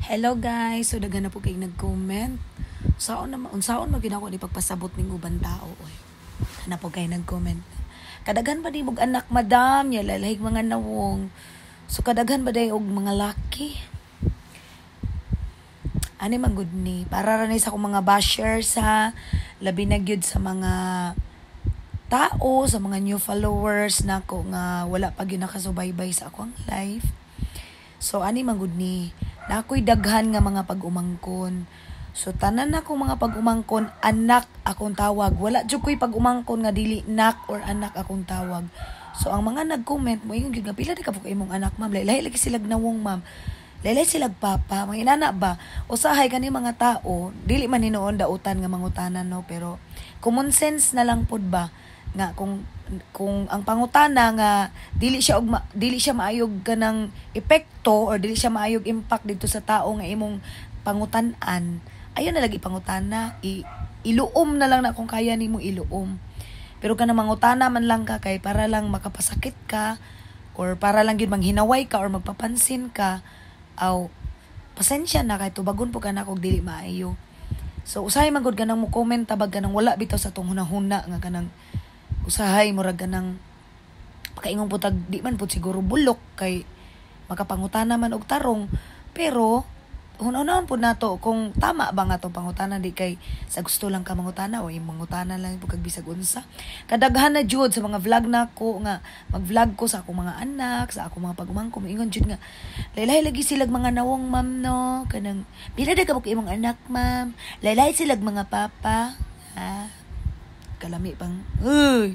Hello guys, so daghan na po kay nag-comment. Saon na unsaon man gyud ako ni pagpasabot ning uban tao oy. Na po kay nag-comment. Kadaghan ba di mog anak, madam, ya lalahig mga nawong. So kadaghan ba day og mga laki? Ani man gud ni para ra ni sa akong mga bashers ha, labi na gyud sa mga tao, sa mga new followers nako nga wala pa gyud nakasubaybay sa akong life. So ani man gud ni, na ako'y daghan nga mga pag-umangkon. So tanan na akong mga pag-umangkon, anak akong tawag. Wala jud ko'y pag-umangkon nga dili nak or anak akong tawag. So ang mga nag-comment mo ingon gyud nga pila di ka po imong anak, ma'am. Lahi lagi silag nawong, ma'am. Lahi silag papa, mga inana ba? Usahay kani mga tao, dili man hinuon dautan nga mangutana, no, pero common sense na lang pud ba nga kung ang pangutana nga dili siya maayog kanang epekto or dili siya maayog impact dito sa tao nga imong pangutan-an, ayo na lagi pangutana, iluom na lang na kung kaya nimo iluom. Pero kanang mangutana man lang ka kay para lang makapasakit ka or para lang gyud manghinaway ka or magpapansin ka, aw, pasensya na kay tubagon po ka na kog dili maayo. So usahay man gud kanang mo comment tabag kanang wala bitaw sa tong hunahuna nga kanang usahay murag kanang pakaingon po tag di man pud siguro bulok kay makapangutana man og tarong, pero hunahunahon pud nato kung tama ba nga tong pangutana, di kay sa gusto lang ka mangutana o imong mangutana lang pud kag bisag unsa. Kadaghan na jud sa mga vlog nako nga mag-vlog ko sa akong mga anak, sa akong mga pag-umangkon, moingon jud nga laylay lagi silag mga nawong, ma'am, no, kanang pila da ka imong anak, ma'am, laylay silag mga papa. Ah, kalami pang uy.